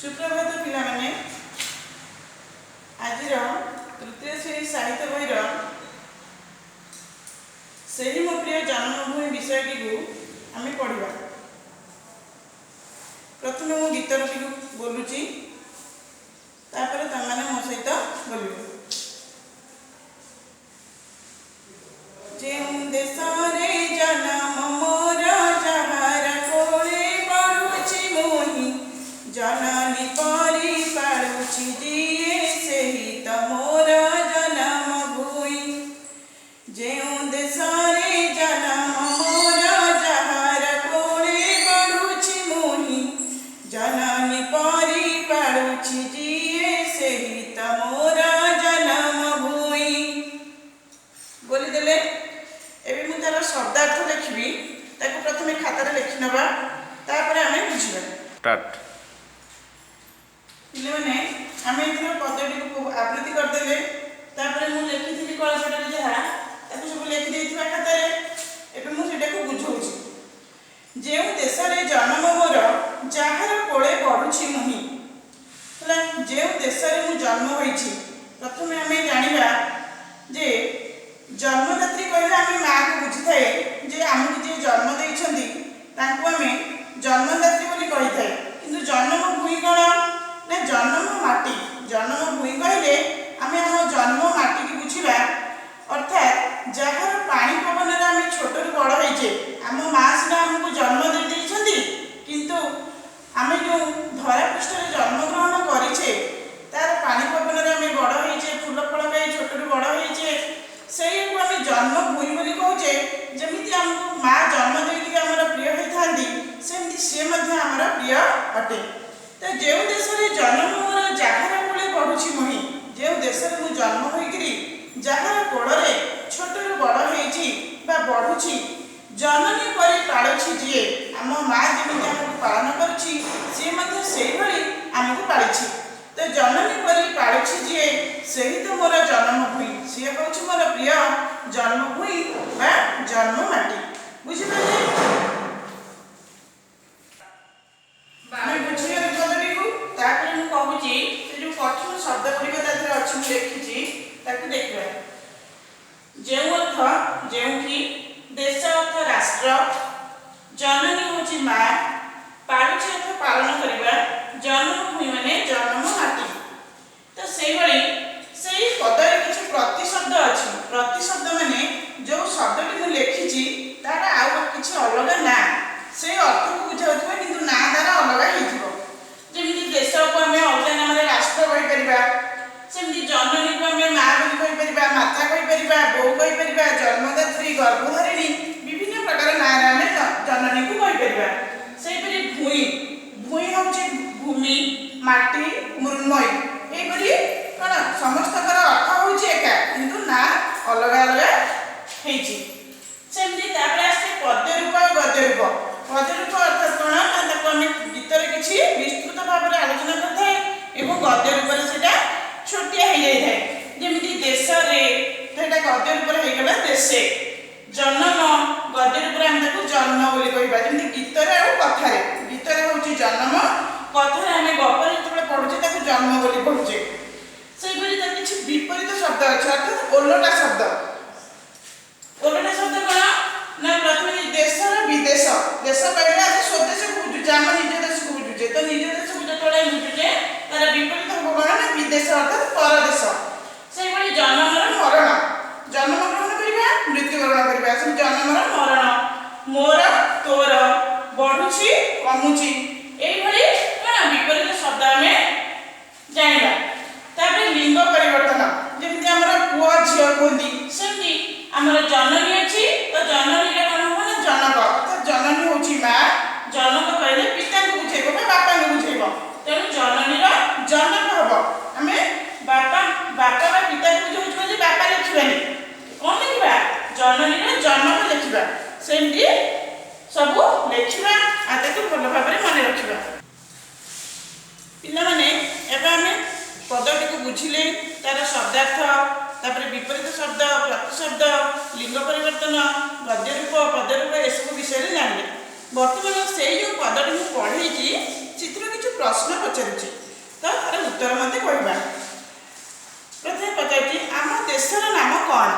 ସୁପ୍ରଭାତ ପିଲାମାନେ। ଆଜିର ତୃତୀୟ ଶ୍ରେଣୀ ସାହିତ୍ୟ ବହିର ସେହି ମୋ ପ୍ରିୟ ଜନ୍ମଭୂମି ବିଷୟଟିକୁ ଆମେ ପଢ଼ିବା। ପ୍ରଥମେ ମୁଁ ଗୀତଟିକୁ ବୋଲୁଛି, ତାପରେ ତମେମାନେ ମୋ ସହିତ ବୋଲିବ। ଯେଉଁ ଦେଶରେ ଜନମ ମୋର, ଯାହାର କୋଳେ ବଢୁଛି ମୁହିଁ, ଜନନୀ ପରି ପାଳୁଛି ଯିଏ, ସେହି ତ ମୋର ଜନମ ଭୂଇଁ। ଯେଉଁ ଦେଶରେ ଜନମ ମୋର, ଯାହାର କୋଳେ ବଢୁଛି ମୁହିଁ, ଜନନୀ ପରି ପାଳୁଛି ଯିଏ, ସେହି ତ ମୋର ଜନମ ଭୂଇଁ। ବୋଲିଦେଲେ। ଏବେ ମୁଁ ତାର ଶବ୍ଦାର୍ଥ ଲେଖିବି। ତାକୁ ପ୍ରଥମେ ଖାତାରେ ଲେଖି ନେବା, ତାପରେ ଆମେ ବୁଝିବା। ଷ୍ଟାର୍ଟ। ପିଲାମାନେ, ଆମେ ଏଥର ପଦଟିକୁ ଆବୃତ୍ତି କରିଦେଲେ। ତାପରେ ମୁଁ ଲେଖିଥିଲି କଳାପଟରେ ଯାହା, ତାକୁ ସବୁ ଲେଖି ଦେଇଥିବା ଖାତାରେ। ଏବେ ମୁଁ ସେଇଟାକୁ ବୁଝଉଛି। ଯେଉଁ ଦେଶରେ ଜନ୍ମ ମୋର, ଯାହାର କୋଳେ ବଢୁଛି ମୁହିଁ, ହେଲା, ଯେଉଁ ଦେଶରେ ମୁଁ ଜନ୍ମ ହୋଇଛି। ପ୍ରଥମେ ଆମେ ଜାଣିବା ଯେ ଜନ୍ମଦାତ୍ରୀ କହିଲେ ଆମେ ମାଆକୁ ବୁଝିଥାଏ, ଯେ ଆମକୁ ଯିଏ ଜନ୍ମ ଦେଇଛନ୍ତି ତାଙ୍କୁ ଆମେ ଜନ୍ମଦାତ୍ରୀ ବୋଲି କହିଥାଏ। କିନ୍ତୁ ଜନ୍ମ ଭୂଇଁ କ'ଣ ନା ଜନ୍ମ ମାଟି। ଜନ୍ମ ଭୂଇଁ କହିଲେ ଆମେ ଆମ ଜନ୍ମ ମାଟିକି ବୁଝିବା, ଅର୍ଥାତ୍ ଯାହାର ପାଣି ପବନରେ ଆମେ ଛୋଟରୁ ବଡ଼ ହେଇଛେ। ଆମ ମା ସିନା ଆମକୁ ଜନ୍ମ ଦେଇ ଦେଇଛନ୍ତି, କିନ୍ତୁ ଆମେ ଯେଉଁ ଧରା ପୃଷ୍ଠରେ ଜନ୍ମଗ୍ରହଣ କରିଛେ ତାର ପାଣି ପବନରେ ଆମେ ବଡ଼ ହେଇଛେ, ଫୁଲ ଫଳ ଖାଇ ଛୋଟରୁ ବଡ଼ ହେଇଛେ, ସେଇଆକୁ ଆମେ ଜନ୍ମ ଭୂଇଁ ବୋଲି କହୁଛେ। ଯେମିତି ଆମକୁ ମା ଜନ୍ମ ଦେଇକି ଆମର ପ୍ରିୟ ହେଇଥାନ୍ତି, ସେମିତି ସିଏ ମଧ୍ୟ ଆମର ପ୍ରିୟ ଅଟେ। ତ ଯେଉଁ ଦେଶରେ ଜନ୍ମ ମୋର, ଯାହାର କୋଳେ ବଢୁଛି ମୁହିଁ, ଯେଉଁ ଦେଶରେ ମୁଁ ଜନ୍ମ ହୋଇକିରି ଯାହାର କୋଳରେ ଛୋଟରୁ ବଡ଼ ହେଇଛି ବା ବଢୁଛି, ଜନନୀ ପରି ପାଳୁଛି ଯିଏ, ଆମ ମା ଯେମିତି ଆମକୁ ପାଳନ କରୁଛି ସିଏ ମଧ୍ୟ ସେଇଭଳି ଆମକୁ ପାଳିଛି। ତ ଜନନୀ ପରି ପାଳୁଛି ଯିଏ, ସେହି ତ ମୋର ଜନ୍ମଭୂଇଁ। ସିଏ ହେଉଛି ମୋର ପ୍ରିୟ ଜନ୍ମଭୂଇଁ ବା ଜନ୍ମ ମାଟି। ବୁଝିପାରିଲେ? ଆମେ ବୁଝିଗଲେ ପଦଟିକୁ। ତାପରେ ମୁଁ କହୁଛି, ସେ ଯୋଉ କଠିନ ଶବ୍ଦ ଗୁଡ଼ିକ ତା ଦେହରେ ଅଛି, ମୁଁ ଲେଖିଛି, ତାକୁ ଦେଖିବା। ଯେଉଁ ଅର୍ଥ ଯେଉଁଠି, ଦେଶ ଅର୍ଥ ରାଷ୍ଟ୍ର, ଜନନୀ ହେଉଛି ମା, ପାଳୁଛି ଅର୍ଥ ପାଳନ କରିବା, ଜନ୍ମଭୂମି ମାନେ ଜନ୍ମ ମାଟି। ତ ସେଇଭଳି ସେଇ ପଦରେ କିଛି ପ୍ରତିଶବ୍ଦ ଅଛି। ପ୍ରତିଶବ୍ଦ ମାନେ ଯୋଉ ଶବ୍ଦଟି ମୁଁ ଲେଖିଛି ତାର ଆଉ କିଛି ଅଲଗା ନାଁ, ସେଇ ଅର୍ଥକୁ ବୁଝାଉଥିବ କିନ୍ତୁ ନାଁ ତାର ଅଲଗା ହେଇଥିବ। ଯେମିତି ଦେଶକୁ ଆମେ ଅଲଗା ନାମରେ ରାଷ୍ଟ୍ର କହିପାରିବା, ସେମିତି ଜନନୀକୁ ଆମେ ମା ବୋଲି କହିପାରିବା, ମାତା କହିପାରିବା, ବୋଉ କହିପାରିବା, ଜନ୍ମଦାତ୍ରୀ, ଗର୍ଭଧାରିଣୀ, ବିଭିନ୍ନ ପ୍ରକାର ନାଁରେ ଆମେ ଜନନୀକୁ କହିପାରିବା। ସେହିପରି ଭୂଇଁ, ଭୂଇଁ ହେଉଛି ଭୂମି, ମାଟି, ମୃଣ୍ମୟୀ। ଏହିପରି କ'ଣ ସମସ୍ତଙ୍କର ଅର୍ଥ ହେଉଛି ଏକା, କିନ୍ତୁ ନାଁ ଅଲଗା ଅଲଗା ହେଇଛି। ସେମିତି ତାପରେ ଆସିଛି ପଦ୍ୟ ରୂପ ଆଉ ଗଦ୍ୟ ରୂପ। ପଦ୍ୟ ରୂପ ଅର୍ଥାତ୍ କ'ଣ ନା ତାକୁ ଆମେ ଗୀତରେ କିଛି ବିସ୍ତୃତ ଭାବରେ ଆଲୋଚନା କରିଥାଏ ଏବଂ ଗଦ୍ୟ ରୂପରେ ସେଇଟା ଛୋଟିଆ ହେଇଯାଇଥାଏ। ଯେମିତି ଦେଶରେ, ସେଇଟା ଗଦ୍ୟ ରୂପରେ ହେଇଗଲା ଦେଶେ। ଜନମ, ଗଦ୍ୟ ରୂପରେ ଆମେ ତାକୁ ଜନ୍ମ ବୋଲି କହିବା। ଯେମିତି ଗୀତରେ ଆଉ କଥାରେ, ଗୀତରେ ହେଉଛି ଜନମ, କଥାରେ ଆମେ ଗପରେ ଯେତେବେଳେ ପଢୁଛେ ତାକୁ ଜନ୍ମ ବୋଲି କହୁଛେ। ସେହିପରି ତାର କିଛି ବିପରୀତ ଶବ୍ଦ ଅଛି, ଅର୍ଥାତ୍ ଓଲଟା ଶବ୍ଦ। ଓଲଟା ଶବ୍ଦ କ'ଣ ନା ପ୍ରଥମେ ଦେଶର ବିଦେଶ। ଦେଶ କହିଲେ ଆମେ ସ୍ୱଦେଶକୁ ବୁଝୁଛେ, ଆମ ନିଜ ଦେଶକୁ ବୁଝୁଛେ। ତ ନିଜ ଦେଶକୁ ଯେତେବେଳେ ବୁଝୁଛେ ତାର ବିପରୀତ ହବ କ'ଣ ନା ବିଦେଶ, ଅର୍ଥାତ୍ ପରଦେଶ। ସେଇଭଳି ଜନ୍ମର ମରଣ, ଜନ୍ମ ଗ୍ରହଣ କରିବା, ମୃତ୍ୟୁବରଣ କରିବା, ସେ ଜନ୍ମର ମରଣ, ମୋର ତୋର, ବଢୁଛି କମୁଛି, ଏଇଭଳି କ'ଣ ବିପରୀତ ଶବ୍ଦ ଆମେ ଜାଣିବା। ତାପରେ ଲିଙ୍ଗ ପରିବର୍ତ୍ତନ, ଯେମିତି ଆମର ପୁଅ ଝିଅ କୁହନ୍ତି, ସେମିତି ଆମର ଜନନୀ ଅଛି, ତ ଜନନୀରେ କ'ଣ ହବ ନା ଜନକ, ଅର୍ଥାତ୍ ଜନନୀ ହେଉଛି ମା, ଜନକ କହିଲେ ପିତାଙ୍କୁ ବୁଝେଇବ ବା ବାପାଙ୍କୁ ବୁଝେଇବ, ତେଣୁ ଜନନୀର ଜନକ ହବ। ଆମେ ବାପା ବାପା ବା ପିତାକୁ ବୁଝାଉଛୁ ବୋଲି ବାପା ଲେଖିବାନି, କ'ଣ ଲେଖିବା? ଜନନୀର ଜନକ ଲେଖିବା। ସେମିତି ସବୁ ଲେଖିବା ଆଉ ତାକୁ ଭଲ ଭାବରେ ମନେ ରଖିବା। ପିଲାମାନେ, ଏବେ ଆମେ ପଦଟିକୁ ବୁଝିଲେ, ତାର ଶବ୍ଦାର୍ଥ, ତାପରେ ବିପରୀତ ଶବ୍ଦ, ପ୍ରତିଶବ୍ଦ, ଲିଙ୍ଗ ପରିବର୍ତ୍ତନ, ଗଦ୍ୟ ରୂପ, ପଦ୍ୟ ରୂପ, ଏସବୁ ବିଷୟରେ ଜାଣିଲେ। ବର୍ତ୍ତମାନ ସେଇ ଯେଉଁ ପଦଟି ମୁଁ ପଢ଼େଇଛି ସେଥିର କିଛି କିଛି ପ୍ରଶ୍ନ ପଚାରୁଛି, ତ ତାର ଉତ୍ତର ମୋତେ କହିବା। ପ୍ରଥମେ ପଚାରୁଛି, ଆମ ଦେଶର ନାମ କ'ଣ?